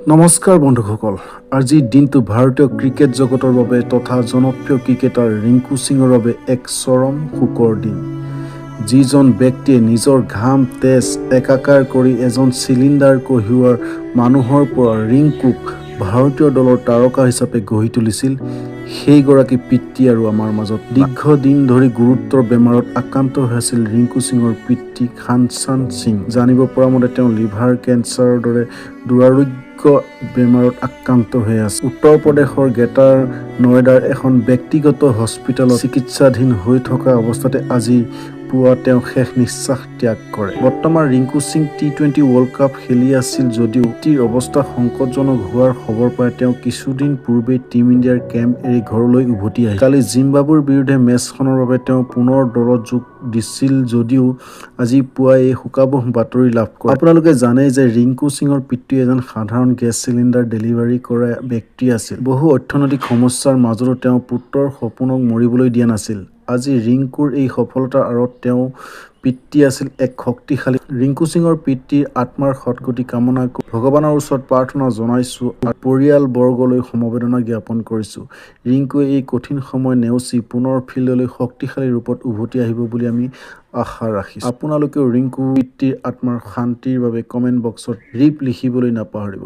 নমস্কাৰ বন্ধুসকল, আজিৰ দিনটো ভাৰতীয় ক্ৰিকেট জগতৰ বাবে তথা জনপ্ৰিয় ক্ৰিকেটাৰ ৰিংকু সিঙৰ বাবে এক চৰম শোকৰ দিন। যিজন ব্যক্তিয়ে নিজৰ ঘাম তেজ একাকাৰ কৰি এজন চিলিণ্ডাৰ কঢ়িওৱাৰ মানুহৰ পৰা ৰিংকুক ভাৰতীয় দলৰ তাৰকা হিচাপে গঢ়ি তুলিছিল, সেইগৰাকী পিতৃ আৰু আমাৰ মাজত। দীৰ্ঘদিন ধৰি গুৰুতৰ বেমাৰত আক্ৰান্ত হৈ আছিল ৰিংকু সিঙৰ পিতৃ খানচান্দ সিং। জানিব পৰা মতে, তেওঁ লিভাৰ কেঞ্চাৰৰ দৰে দুৰাৰোগ্য বেমাৰত আক্ৰান্ত হৈ আছে। উত্তৰ প্ৰদেশৰ গ্ৰেটাৰ নয়ডাৰ এখন ব্যক্তিগত হস্পিটেলত চিকিৎসাধীন হৈ থকা অৱস্থাতে আজি পুৱা তেওঁ শেষ নিশ্বাস ত্যাগ কৰে। বৰ্তমান ৰিংকু সিং টি-20 ৱৰ্ল্ড কাপ খেলি আছিল যদিও পিতৃৰ অৱস্থা সংকটজনক হোৱাৰ খবৰ পাই তেওঁ কিছুদিন পূৰ্বেই টীম ইণ্ডিয়াৰ কেম্প এৰি ঘৰলৈ উভতি আহিছিল। কালি জিম্বাবুৰ বিৰুদ্ধে মেচখনৰ বাবে তেওঁ পুনৰ দলত যোগ দিছিল যদিও আজি পুৱাই এই শোকাৱহ বাতৰি লাভ কৰে। আপোনালোকে জানেই যে ৰিংকু সিঙৰ পিতৃ এজন সাধাৰণ গেছ চিলিণ্ডাৰ ডেলিভাৰী কৰা ব্যক্তি আছিল। বহু অৰ্থনৈতিক সমস্যাৰ মাজতো তেওঁ পুত্ৰৰ সপোনক মৰিবলৈ দিয়া নাছিল। আজি ৰিংকুৰ এই সফলতাৰ আঁৰত তেওঁৰ পিতৃ আছিল এক শক্তিশালী। ৰিংকু সিঙৰ পিতৃৰ আত্মাৰ সদগতি কামনা কৰি ভগৱানৰ ওচৰত প্ৰাৰ্থনা জনাইছো আৰু পৰিয়ালবৰ্গলৈ সমবেদনা জ্ঞাপন কৰিছো। ৰিংকুৱে এই কঠিন সময় নেওচি পুনৰ ফিল্ডলৈ শক্তিশালী ৰূপত উভতি আহিব বুলি আমি আশা ৰাখিছো। আপোনালোকেও ৰিংকু পিতৃৰ আত্মাৰ শান্তিৰ বাবে কমেণ্ট বক্সত ৰিপ লিখিবলৈ নাপাহৰিব।